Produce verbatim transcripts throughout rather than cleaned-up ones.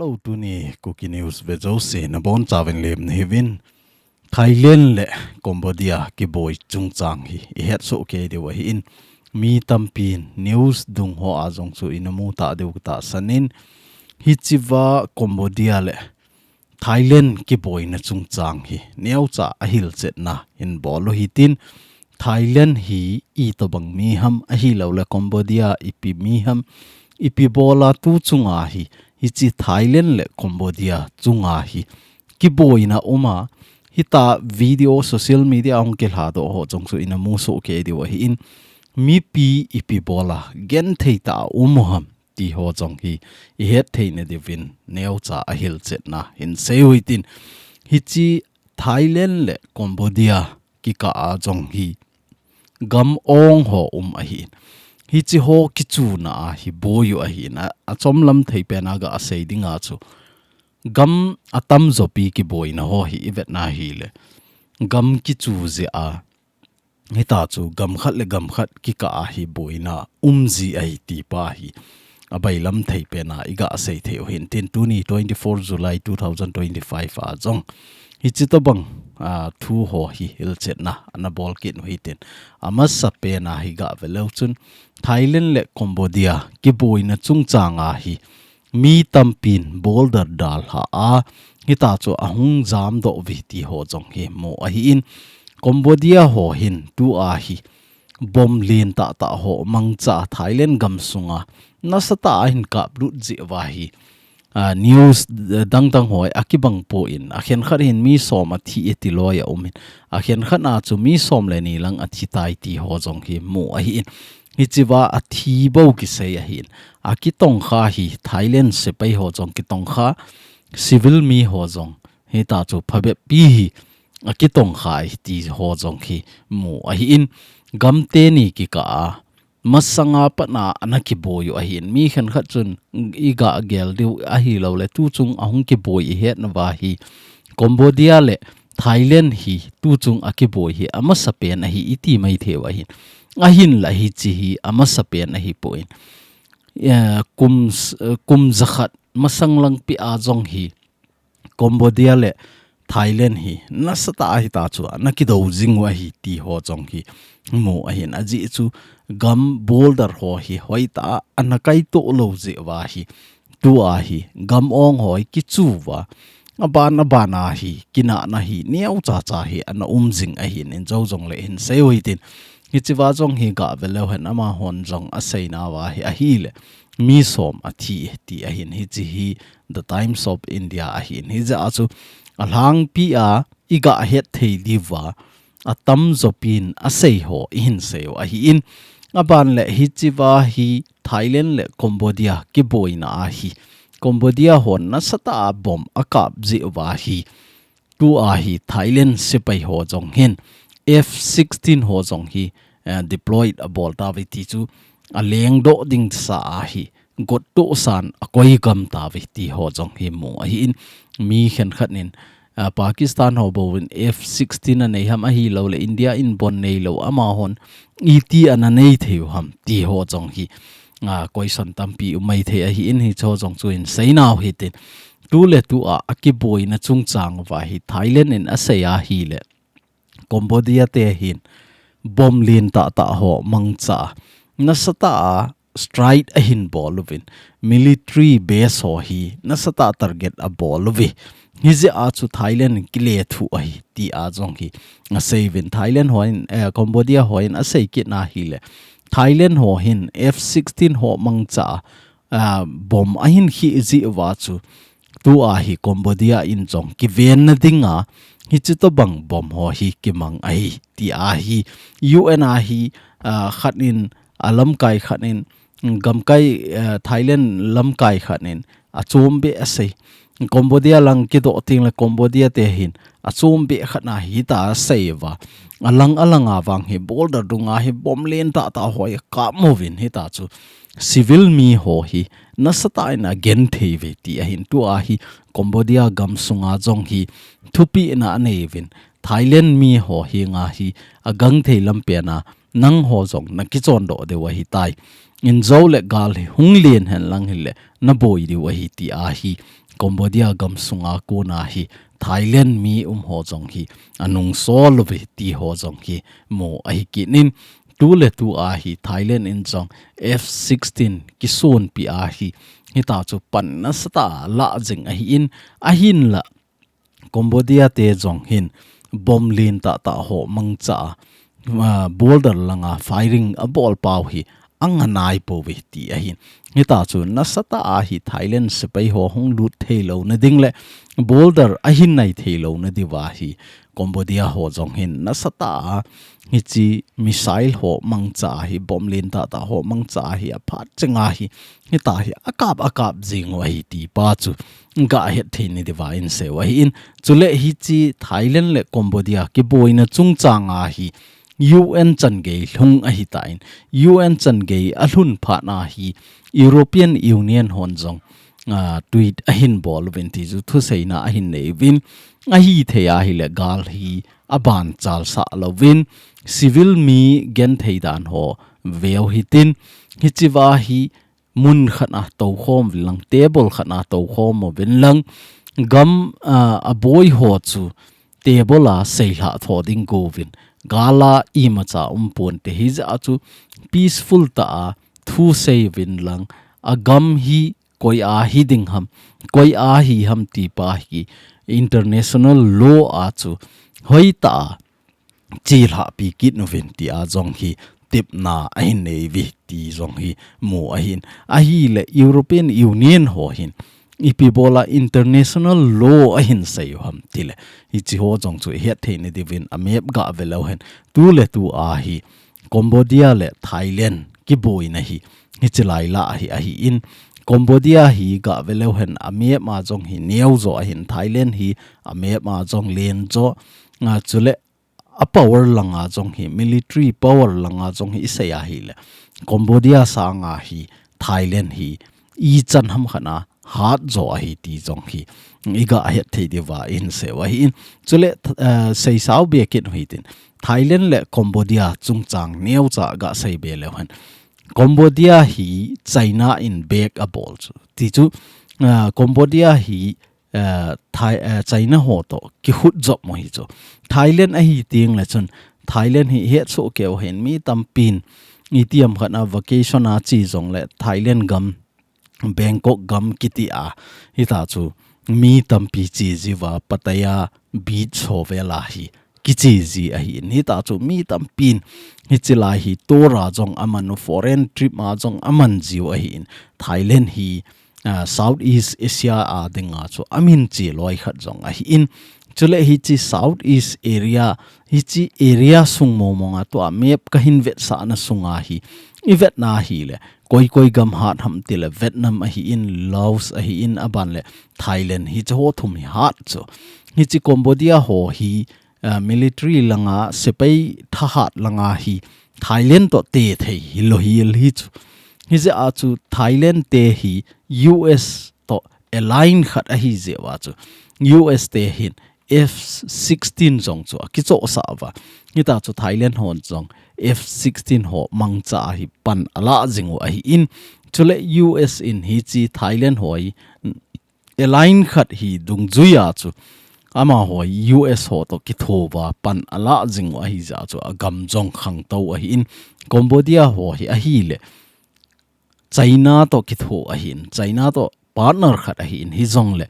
Hello, tuni Kuki News ve jouse nabonchauvin lemna hiuvin. Thailand le Cambodia kiboi chungchang hi ihet soh kei diu ahin, mi tampin news dung hoa jong chu inamu tah diu katahsan in, hichea Cambodia le Thailand kiboina chungchang hi neocha ahilchetna hin bol u hitin, Thailand hi itobang mi ham ahilouleh Cambodia ipi mi ham, ipi bola tu chunga hi, hiche Thailand le Cambodia chunga hi kiboina uma, hita video social media hung kilhadoh ho jong chu inamu soh kei diu ahin, mipi ipi bola genthei tah a um u ham ti ho jong hi ihet theina diuvin neocha ahilchetna hin sei u hitin, hiche Thailand le Cambodia kikah a jong hi gam ong ho um ahin, hiche ho kichuna a hi boi u ahin, a, achomlam thei pen a gasei dinga chu gam atamjo pi kiboina ho hi ivetna hile, gam kichu jeh a, hita chu gam khat le gam khat kikah a hi boina um ji ahi ti pa hi abailam thei pen a igasei thei u hitin, tuni twenty-four July two thousand twenty-five a jong hiche tobang, a, thu ho hi hilchetna ana bol kit u hitin, amasa pen a hi gave leu chun Thailand le Cambodia kiboina chungchang a hi mi tampin border dalha a, hita chu ahung jamdoh uve ti ho jong hi mu ahin, Cambodia ho hin tua hi bomb lentah tah ho mangcha Thailand gamsunga nasatah a ahin kaplut jeh uva hi, a, news dangdang ho a kibang poi, akhenkhat hin mi som athi e ti loi aum in, akhenkhat a chu mi som le ni lang athi tai ti ho jong hi mu ahin, hichea athi bou kisei ahin, akitongkha hi Thailand sepai ho jong kitongkha, civil mi ho jong hita chu phabep pi hi akitongkha e ti ho jong hi mu ahin, gam teni kikah a masanga pat a ana kiboi u ahin, mi khenkhat chun igagel diu ahilouleh tu chung ahung kiboi ihetna uva hi Cambodia le Thailand hi tu chung akiboi hi amasa pen ahi iti mai thei u ahin, ahinla hiche hi amasa pen ahipoi, eh, kum s-, eh, kum jakhat masang langpi a jong hi Cambodia le Thailand hi nasatah a hita chu ana kidou jing u ahi ti ho jong hi mu ahin, ajeh chu gam border ho hi hoitah a ana kaitoh lou jeh uva hi, tua hi gam ong ho hi kichu uva, aban aban a hi kinahna hi neocha cha hi ana um jing ahin, in jou jongle hin sei u hitin, hichea jong hi gave leu hen amahon jong aseinauva hi ahile mi som athi e ti ahin, hiche hi The Times of India ahin, hijeh a chu alhangpi a igahet thei diuva atamjo pin asei ho ihin sei u ahin, aban le hichea hi Thailand le Cambodia kiboina a hi Cambodia hon nasatah a bomb akap jeh uva hi tua hi Thailand sepai ho jong hin F sixteen ho jong hi, eh, deployed abol tauve ti chu alengdoh ding sa a hi gottoh san akoi gam tauve ti ho jong hi mu ahin, mi khenkhat in, ah, Pakistan ho bou in F sixteen anei ham ahilouleh India in bon neilou amahon iti ana nei thei u ham ti ho jong hi, ah, question tampi um mai thei ahin, hiche ho jong chu hin seinau hitin, tu le tua akiboina chungchang uva hi Thailand in asei ahile Cambodia te hin bomb lentah tah ho mangcha nasatah a strike ahin bol uvin, military base ho hi nasatah a target abol uve. Hijeh a chu Thailand in kilethuh ahi ti a jong hi asei uvin, Thailand hon, eh, Cambodia hon asei kitna hile Thailand ho hin F sixteen ho mangcha a, ah, bomb ahin khih jeh uva chu tua hi Cambodia in jong kivenna dinga hiche tobang bomb ho hi kimang ahi ti ahi, U N a hi, ah, khat in, alamkai khat in, gamkai, ah, Thailand lamkai khat in achom beh asei. Cambodia lang kidoh teng le Cambodia te hin achom beh khat a hita asei uva, alang alang a vang hi border dunga hi bomb lentah tah ho hi akap uvin, hita chu civil mi ho hi nasatah in agenthei uve ti ahin, tua hi Cambodia gamsunga jong hi thupehna anei uvin, Thailand mi ho henga hi agangthei lampen a nangho jong nakichondoh diu ahitai, in jou le gal hi hung len henlang hile naboi diu ahi ti a hi Cambodia gam sunga kona hi Thailand mi um ho jong hi anung sol uve ti ho jong hi mu ahi kit in, tu le tu a hi Thailand in jong F sixteen kisunpi a hi hita chu pan nasatah a la jing ahi in, ahin la Cambodia te jong hin bomb lentah tah ho mangcha a, ah, border langa firing abol pau hi anga nai pouve ti ahin. Hita chu nasatah a hi Thailand sepai ho hung lut thei louna ding le border ahin nai thei louna diuva hi Cambodia ho jong hin nasatah a hichi missile ho mangcha a hi bomb lentah tah ho mangcha a hi aphat chenga hi hita hi akap akap jing u ahi ti pa chu ga het thei na diuva in sei u ahi in. Chule hichi Thailand le Cambodia kiboina chungchang a hi U N changei lhung ahi tan, U N changei alhun phat na hi European Union hon jong, ah, tweet ahin bol uvin ti chu thuseina ahin nei uvin, ahi thei a hi le gal hi aban chalsah louvin, civil mi genthei dan ho veu hitin, hichiva hi mun khat a toukhom uvin lang, table khat a toukhom uvin lang, gam, ah, aboi ho chu table a seilhah tho ding go uvin, gal a imacha um ponte, hijeh a chu peaceful tah a thu sei uvin lang, agam hi koi a hi ding ham, koi a hi ham ti pa hi international law a chu hoitah a chilhahpi kit uvin ti a jong hi tepna ahin nei uve ti jong hi mu ahin. Ahi le European Union ho hin ipi bola international law ahin sei u ham ti le, hichi ho jong chu i het thei na diuvin a map ga ve leu hen, tu le tu a hi Cambodia le Thailand kiboina hi hichi lai la hi ahi in, Cambodia hi ga ve leu hen a map a jong hi neo jo ahin, Thailand hi a map a jong len jo, a, chule a power langa jong hi, military power langa jong hi i sei a hi le, Cambodia sanga hi Thailand hi ichan ham khat a hat jo ahi ti jong hi i ga het thei diuva in sei u ahi in. Chule, eh, sei sau be kit u hitin, Thailand le Cambodia chungchang neocha ga sei be leu hen, Cambodia hi China in back abol chu ti chu, eh, Cambodia hi, eh, Thai, eh, China ho to kihut jop mo hi chu. Thailand ahi ting le chun, Thailand hi het soh keu hen, mi tampin itiham khat a vacation a chi jong le Thailand gam, Bangkok gam kiti a, hita chu mi tampi chi jiuva Pattaya beach ho vela hi kichi ji ahi in, hita chu mi tampin hichi lai hi tour a jong aman u, foreign trip a jong aman jiu ahi in, Thailand hi, ah, Southeast Asia a dinga chu amin chi loi khat jong ahi in, chule hichi Southeast area, hichi area sung momonga tua map ka hin vetsahna sunga hi i vetna hi le, koi koi gam hat ham ti le, Vietnam ahi in, Laos ahi in, aban le Thailand, hichi ho thum hi hat chu. Hichi Cambodia ho hi, ah, military langa, sepai thahat langa hi Thailand to te thei hi lo hi el hi chu. Hijeh a chu Thailand te hi U S to align khat ahi jeh uva chu U S te hin F sixteen jong chu akichohsah uva. Hita chu Thailand hon jong F sixteen ho mangcha a hi pan ala jing u ahi in. Chule U S in hichi Thailand ho hi align khat hi dungjui a chu amaho hi U S ho to kitho uva pan ala jing u ahi jeh a chu agam jong khangtou ahi in. Cambodia ho hi ahi le China to kitho ahi in, China to partner khat ahi in, hi jong le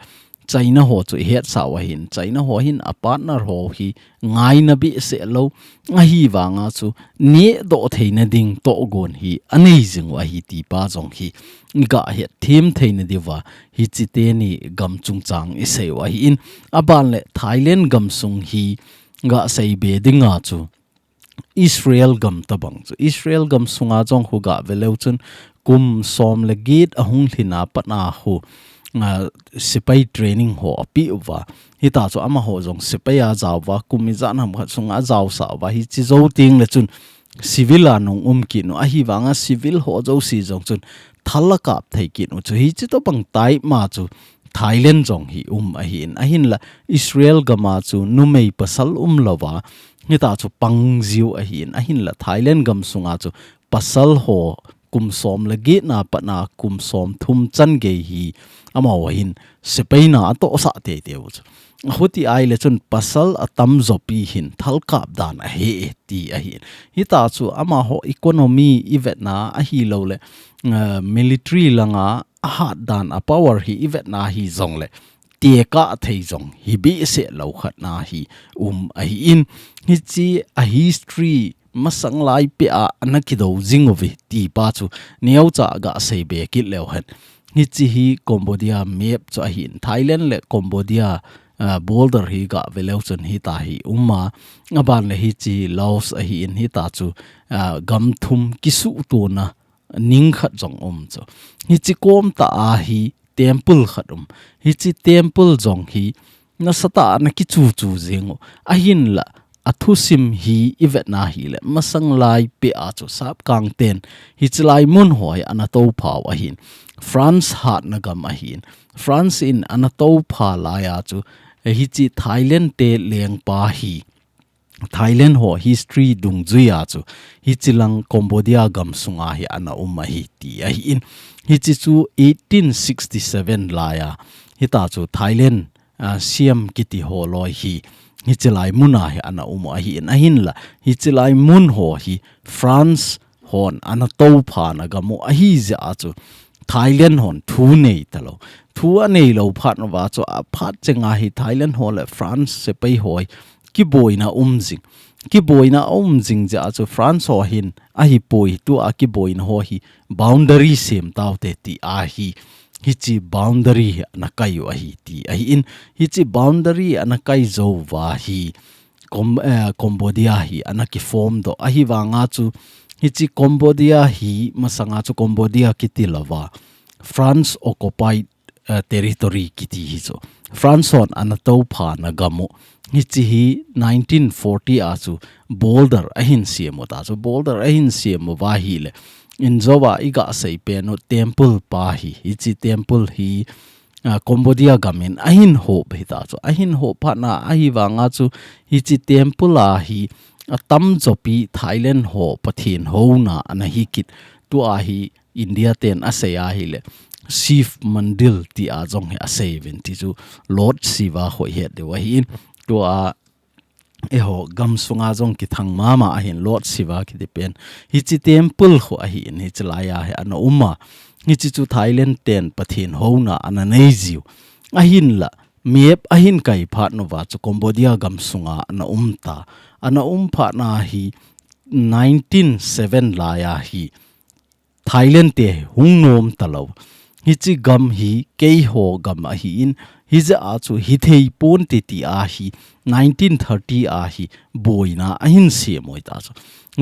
China ho chu i hetsah u ahi in, China ho hin a partner ho hi ngaina behseh lou, ahi vanga chu nehdoh theina ding togon hi anei jing u ahi ti pa jong hi i ga het them theina diuva, hichi teni gam chungchang i sei u ahi in, aban le Thailand gam sung hi ga sei be dinga chu Israel gam tabang chu. Israel gam sunga jong khu ga ve leu chun kum som le get ahung lhin a pat a khu, ah, sepai training ho ape uva. Hita chu amaho jong sepai a jao uva, kum ijat ham khat sunga jaosah uva. Hichi jou teng le chun civil a nung um kit u. Ahi vanga civil ho jouse jong chun thal akap thei kit u chu. Hichi tobang type ma chu Thailand jong hi um ahi in, ahin la Israel gam a chu numei pasal um louva, hita chu pang jiu ahi in, ahin la Thailand gam sunga chu pasal ho kum som le get na pat na kum som thum chan gei hi amaho hin sepai na atohsah teitei u chu. Ahuti ahile chun pasal atamjo pi hin thalkap dan ahe e ti ahin. Hita chu amaho economy ivetna ahilou le, eh, military langa ahat dan a power hi ivetna hijongle tekah thei jong hi behseh lou khat na hi um ahin. Hiche a history masang lai peh a ana kidou jing uve ti pa chu neocha gasei be kit leu hen. Hiche hi Cambodia map chu ahin, Thailand le Cambodia, ah, border hi gave leu chun hita hi um a, aban le hiche Laos ahin, hita chu, ah, gam thum kisuhtona ning khat jong um chu. Hiche kom tah a hi temple khat um. Hiche temple jong hi nasatah a ana kichu chu jing u. Ahinla, athusim hi ivetna hile, masang lai peh a chu Sapkang ten hiche lai mun ho hi ana toupha u ahin. France hatna gam ahin. France in ana toupha lai a chu, eh, hiche Thailand te lengpa hi Thailand ho history dungjui a chu hiche lang Cambodia gam sunga hi ana um ahi ti ahin. Hiche chu eighteen sixty-seven lai a hita chu Thailand, ah, Siam kiti ho loi hi hiche lai mun a hi ana um ahin. Ahinla hiche lai mun ho hi France hon ana toupha na gam u ahi jeh a chu Thailand hon thu nei talou. Thu anei lou phat uva chu aphat chenga hi Thailand ho le France sepai ho hi kiboina um jing. Kiboina um jing jeh a chu France ho hin ahipoi, tua kiboina ho hi boundary sem taute ti ahi. Hiche boundary hi ana kai u ahi ti ahin. Hiche boundary ana kai jou uva hi Cam-, eh, Cambodia hi ana kiform doh. Ahivanga chu hiche Cambodia hi masanga chu Cambodia kiti louva France occupied, eh, territory kiti hi chu. France hon ana toupha na gam u. Hiche hi nineteen forty a chu border ahin sem u ta chu. Border ahin sem uva hile. Injouva igasei pen u temple pa hi. Hiche temple hi ah, Cambodia gam in ahin hop hita chu. Ahin hop phat na ahivanga chu hiche temple a hi atamjo pi Thailand ho Pathen houna ana hi kit. Tua hi India ten asei ahile Shiv Mandir ti a jong hi asei uvin ti chu Lord Shiva ho ihet diu ahin. Tua eiho gam sunga jong kithang mama ahin Lord Shiva kiti pen. Hiche temple ho ahin hiche lai a hi ana um a. Hiche chu Thailand ten Pathen houna ana nei jiu. Ahinla map ahin kai phat uva chu Cambodia gam sunga ana um ta. Ana um phat na hi nineteen seven lai a hi Thailand te hung nom talou. Hiche gam hi keiho gam ahin, hijeh a chu hithei ponte ti a hi nineteen thirty a hi boina ahin sem u hita chu.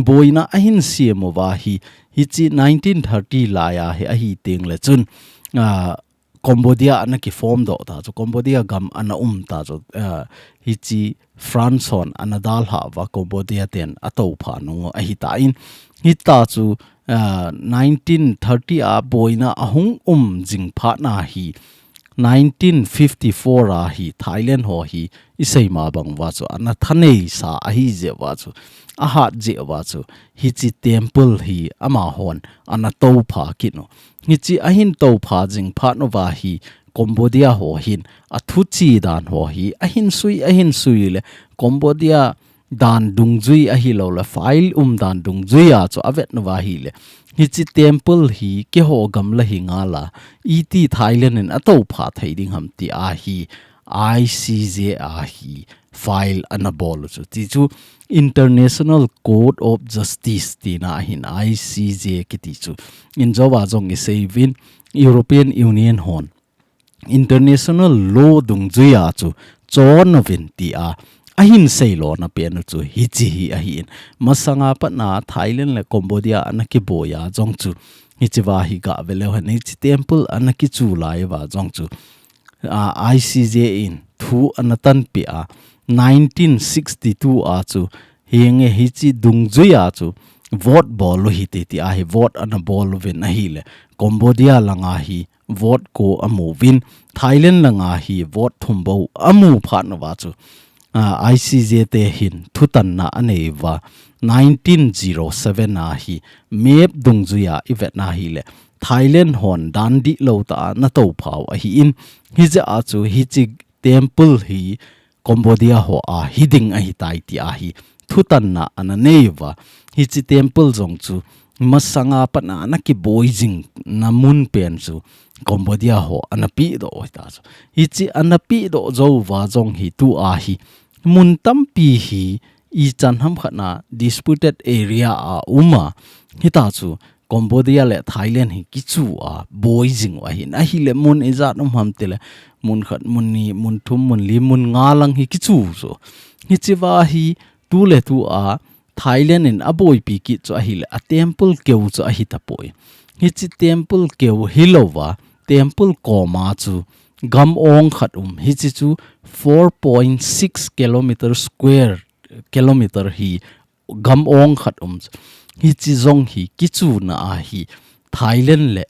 Boina ahin sem uva hi, hiche nineteen thirty lai a hi ahi teng le chun, ah, Cambodia ana kiform doh ta chu, Cambodia gam ana um ta chu, ah, hiche France hon ana dalha uva Cambodia ten atoupha nung u ahi tan. Hita chu, ah, nineteen thirty a boina ahung um jing phat na hi nineteen fifty-four a hi Thailand ho hi isei ma bang uva chu ana thanei sa ahi jeh uva chu, ahat jeh uva chu, hiche temple hi amahon ana toupha kit u. Hiche ahin toupha jing phat uva hi Cambodia ho hin athuche dan ho hi ahin sui, ahin sui le Cambodia dan dungjui ahilou le file um dan dungjui a chu avet uva hile hiche temple hi keiho gam la hi ngal a, iti Thailand in atoupha thei ding ham ti a hi I C J a hi file ana bol u chu. Ti chu International Court of Justice tina ahin I C J kiti chu. Injouva jong isei uvin European Union hon international law dungjui a chu chon uvin ti a ahin seilona pen u chu hiche hi ahin. Masanga pat na Thailand le Cambodia ana kiboi a jong chu hiche uva hi gave leu hen, hiche temple ana kichu lai uva jong chu, ah, I C J in thu ana tanpeh a, nineteen sixty-two a chu, hinge hiche dungjui a chu, vote bol u hite ti a hi vote ana bol uvin ahile, Cambodia langa hi vote ko amu uvin, Thailand langa hi vote thum bou amu phat uva chu, ah, I C J te hin thutanna anei uva, nineteen zero seven a hi map dungjuia ivetna hile Thailand hon dan dihlou tah a ana tophau ahin, hijeh a chu hiche temple hi Cambodia ho a hiding ahitai tia hi thutanna ana nei uva, hiche temple jong chu masanga pat a ana kiboi jingna mun pen chu Cambodia ho ana pehdoh u hita chu. Hiche ana pehdoh jou uva jong hi tua hi mun tampi hi ichan ham khat na disputed area a um a, hita chu Cambodia le Thailand hi kichu a boi jing u ahin, ahile mun ijat um ham tile mun khat, mun ni, mun thum, mun li, mun nga lang hi kichu chu. Hichea hi tuletua Thailand in aboipi kit chu ahile a temple keu chu ahitapoi. Hiche temple keu hilouva, temple koma chu gam ong khat um, hiche chu four point six kilometer square kilometer hi gam ong khat um chu. Hiche jong hi kichuna a hi Thailand le,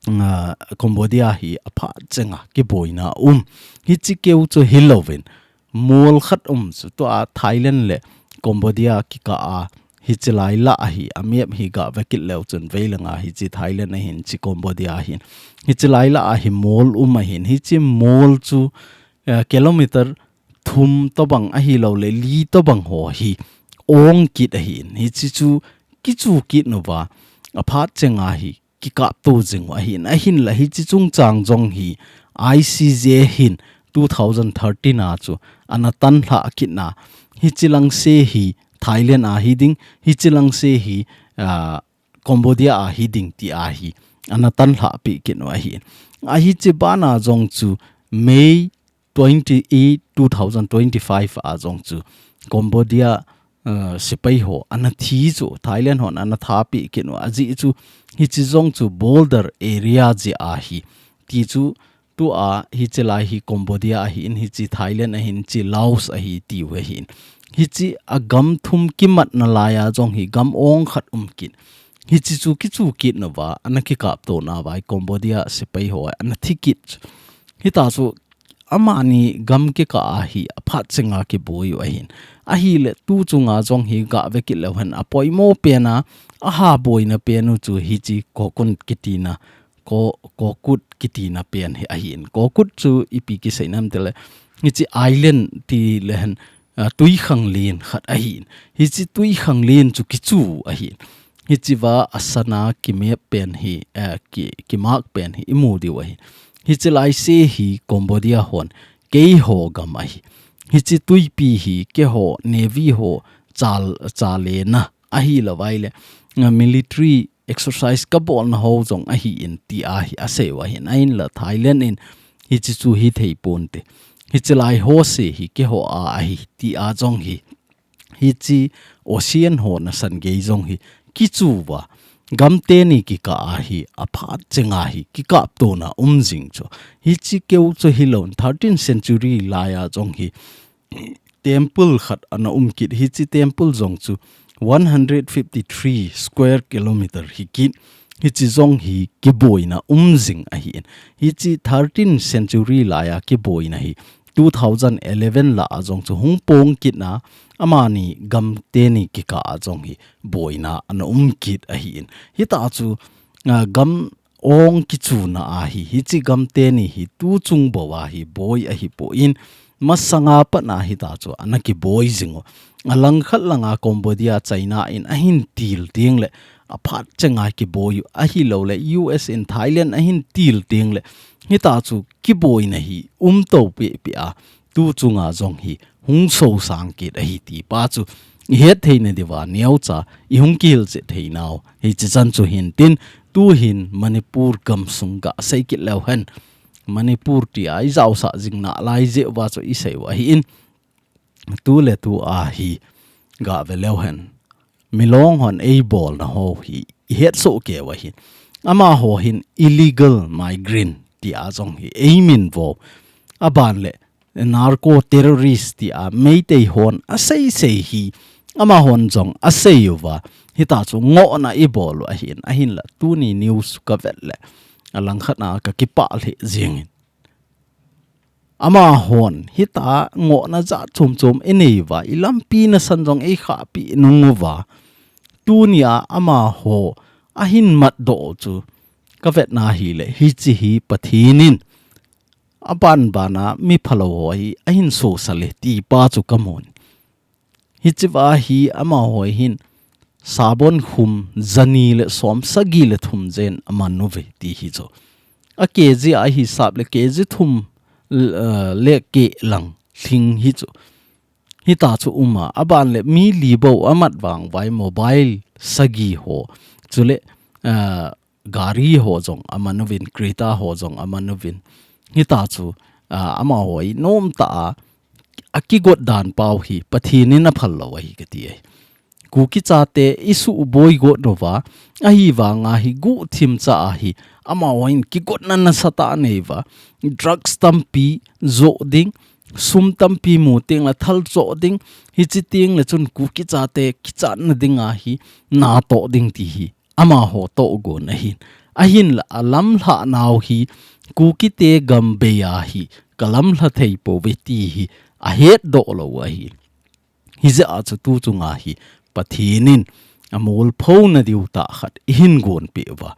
ah, Cambodia hi aphat chenga kiboina um. Hiche keu chu hilouvin mol khat um chu tua Thailand le Cambodia kikah a hiche lai lah a hi a map hi gave kit leu chun veilang a hiche Thailand ahin, hiche Cambodia ahin. Hiche lai lah a hi mol um ahin. Hiche mol chu, eh, kilometer thum tobang ahilouleh li tobang ho hi ong kit ahin. Hiche chu kichu kit uva aphat chenga hi kikapto jing u ahin. Ahinla hiche chungchang jong hi I C J hin two thousand thirteen a chu ana tanlha kitna, hiche lang se hi Thailand a hiding, hiche lang se hi, ah, Cambodia a hiding tia hi ana tanlha peh kit u ahin. Ahiche bana jong chu May twenty-eight, two thousand twenty-five a jong chu Cambodia, uh, sepai ho ana thi chu Thailand hon ana thapeh kit u ajeh chu hiche jong chu border area jeh a hi ti chu tua hiche lai hi Cambodia ahin, hiche Thailand ahin, hiche Laos ahi tiu ahin. Hiche a gam thum kimatna lai a jong hi gam ong khat um kit. Hiche chu kichu kit nauva, ana kikapto nauva, Cambodia sepai ho ana thi kit. Hita chu amani gam kikah a hi aphat chenga kiboi u ahin. Ahile tu chunga jong hi gave kit leu hen apoimo pen a, aha boina pen u chu hiche Kokun kitina, Ko, Kokut kitina pen hi ahin. Kokut chu ipi kisei nam tile, hiche island ti le hen, ah, twikhanglen khat ahin. Hiche twikhanglen chu kichu ahin. Hichea asana kimap pen hi, eh, ki, kimark pen hi imu diu ahi. Hiche lai se hi Cambodia hon keiho gam ahi. Hiche twipi hi keiho navy ho chal, chalena ahilouva ile, ah, military exercise kabolna ho jong ahin tia hi asei u ahin. Ahinla Thailand in hiche chu hithei ponte. Hiche lai ho se hi keiho a ahi tia jong hi, hiche ocean ho nasan gei jong hi kichu uva, gam teni kikah a hi aphat chenga hi kikaptona um jing chu. Hiche keu chu hilou, thirteenth century lai a jong hi temple khat ana um kit. Hiche temple jong chu one hundred fifty-three square kilometer hi kit. Hiche jong hi kiboina um jing ahin. Hiche thirteenth century lai a kiboina hi two thousand eleven lah a jong chu hung pong kitna, amani gam teni kikah a jong hi boina ana um kit ahin. Hita chu, ah, gam ong kichuna a hi, hiche gam teni hi tu chung bou a hi boi ahipon, masanga pat a hita chu ana kiboi jing u. Alangkhat langa Cambodia, China in ahin til teng le aphat chenga kiboi u, ahilouleh U S in Thailand ahin til teng le hita chu kiboina hi umto pehpeh a, tu chunga jong hi hung sosang kit ahi ti pa chu ihet theina diuva neocha ihung kihilchet theinau hiche chan chu hintin, tuhin Manipur gamsung gasei kit leu hen. Manipur tia ijaosah jing nalai jeh uva chu isei u ahin. Tu le tu a hi gave leu hen. Milong hon eibolna ho hi ihetsoh kei u ahin. Amaho hin illegal migrant tia jong hi eiminvo. Aban le narco terrorist tia Meitei hon asei sei hi, amahon jong asei uva, hita chu ngohna ibol u ahin, ahinla tuni news kavet le alangkhat a kakipah lheh jingin. Amahon hita ngohna jat chom chom inei uva, ilampi nasan jong eikhahpi nung uva, tunia amaho ahin matdoh chu kavetna hile, hiche hi Pathen in aban bana miphalou ho hi ahin sosal e tipa chu kamun. Hichea hi amaho hin sabon khum jani le som sagi le thum jen aman uve ti hi chu. A K G a hisap le K G thum, eh, le keh lang lhing hi chu. Hita chu uma, aban le mi li bou amat vangvai mobile sagi ho. Chule, eh, gari ho jong aman uvin, Creta ho jong aman uvin. Hita chu, ah, amaho hi nomtah a, akigot dan pau hi Pathen in aphal lou ahi kati ahi. Kuki chate isuhboi got uva, ahivanga hi guhthim cha ahi, amaho hin kigotna nasatah anei uva, drugs tampi joh ding, sum tampi mu teng le thal joh ding, hiche teng le chun Kuki chate kichatna dinga hi natoh ding ti hi amaho tohgon ahin. Ahinla alamlhah nau hi Kukite gam beia hi kalamlha thei pouve ti hi ahetdoh lou ahi. Hijeh a chu tu chunga hi Pathen in amolphona diu tah khat ihin gonpeh uva.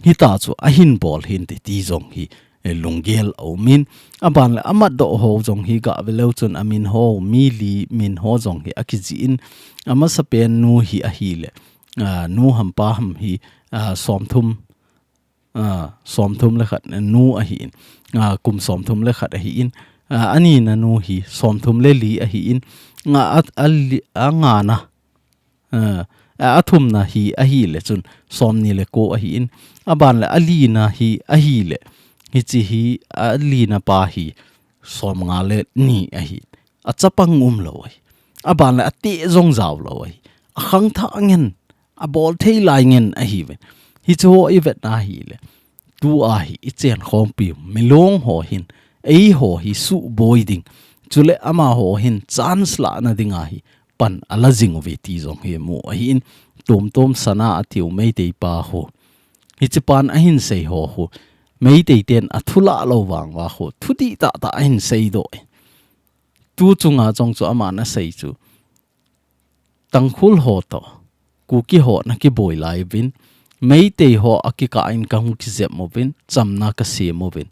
Hita chu ahin bol hinte ti jong hi, eh, lunggel aumin. Aban le amatdoh ho jong hi gah veleu chun amin ho, mi li min ho jong hi akijih in. Amasapen nu hi ahile, ah, nu ham pa ham hi, ah, somthum, ah, somthum le khat nu ahin. Ah, kum somthum le khat ahin. Ah, anina nu hi somthum le li ahin. Ah, a, a li, angana, ah, a, athumna hi ahile chun somni le ko ahin. Aban le alina hi ahile, hiche hi alina pa hi somnga le ni ahi. Achapang umlou ahi. Aban le ateh jong jaolou ahi. Akhangthah ngen, abol thei lai ngen ahiuve. Hiche ho ivetna hile, tua hi ichenkhompiu milong ho hin eiho hi suhboi ding, chule amaho hin chance lahna dinga hi pan ala jing uve ti jong hi mu ahin. Tomtom sana atiu Meitei pa ho, hiche pan ahin sei ho ho, Meitei ten athu lah lou vang uva ho, thudih tahtah ahin seidoh e. Tu chunga jong chu aman asei chu, Tangkhul ho toh Kuki ho nakiboi lai uvin, Meitei ho akikah in kahung kijep uvin, chamna kasem uvin.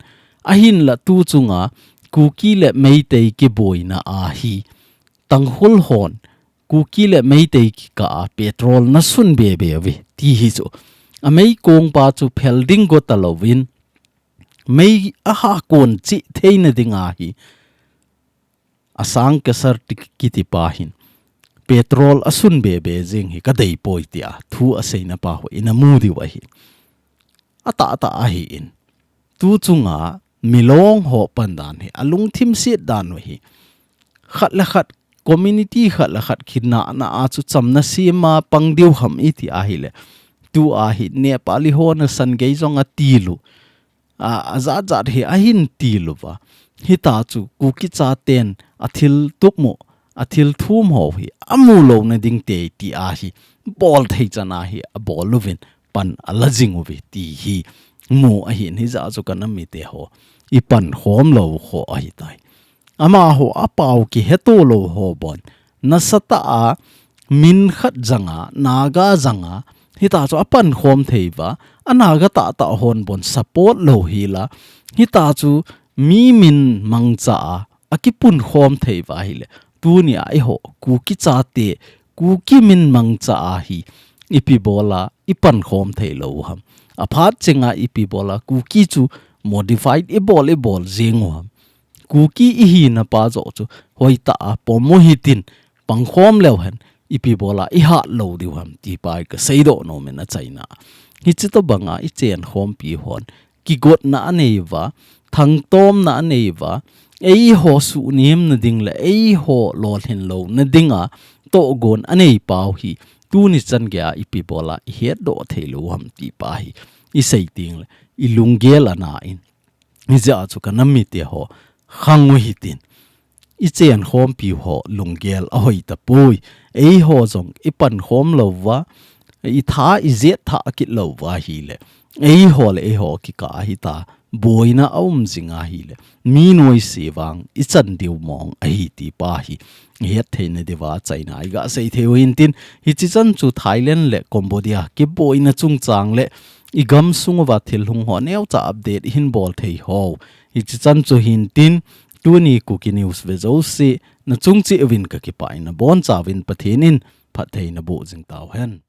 Ahinla tu chunga Kuki le Meitei kiboina ahi, Tangkhul hon Kuki le Meitei kikah a petrol nasun bebe uve ti hi chu. Ameikong pa chu phel ding go talouvin, mei ahakon chih theina dinga hi Asang Kesar ti kiti pa hin petrol asun bebe jing hi kadeipoi tia thu aseina pa ho inamu diu ahi. Atahtah ahin. Tu chunga milong ho pandan hi alungthim set dan u hi. Khat le khat, community khat le khat khinahna a chu chamna sema pang diu ham iti ahile, tua hi Nepali ho nasan gei jong atilu. A, ajat jat hi ahin tiluva. Hita chu Kuki chaten athil tup mo, athil thum ho hi amu louna ding te ti ahi. Bol thei chan ahi, abol uvin pan ala jing uve ti hi mu ahin, hijeh a chu kanam mite ho ipankhom lou ho ahitai. Amaho apao kiheto lou ho bon. Nasatah a min khat janga, Naga janga, hita chu apankhom thei uva, a Naga tahtah hon bon support lou hila, hita chu mi min mangcha a, akipunkhom thei uva ahile. Tunia eiho, Kuki chate, Kuki min mangcha a hi, ipi bola, ipankhom thei lou ham. Aphat chenga ipi bola, Kuki chu modified ibol, ibol jing u ham. Kuki ihina pa joh chu hoitah a pom u hitin, pangkhom leu hen, ipi bola ihat lou diu ham ti pa hi kaseidoh nom in achaina. Hiche tobanga ichenkhompi hon kigotna anei uva, thangtomna anei uva, eiho suhnemna ding le eiho lolhin louna dinga tohgon anei pau hi, tuni chan geiya ipi bola ihetdoh thei lou ham ti pa hi isei teng le ilunggel ana in. Hijeh a chu kanam mite ho, khang u hitin. Ichenkhompi ho lunggel ahoi tapoi. Eiho jong ipankhom lou uva, itha ijet thah kit lou uva ahile, eiho le eiho kikah a hita boina a um jing ahile, mi noise vang i chan diu mong ahi ti pa hi i het theina diuva achaina i ga sei thei u hintin, hichi chan chu Thailand le Cambodia kiboina chungchang le i gam sung uva thil hung ho neocha update i hin bol thei ho. Hichi chan chu hintin, tuni Kuki News ve jouse, na chung cheh uvin ka kipah in, na boncha uvin Pathen in phattheina boh jing tau hen.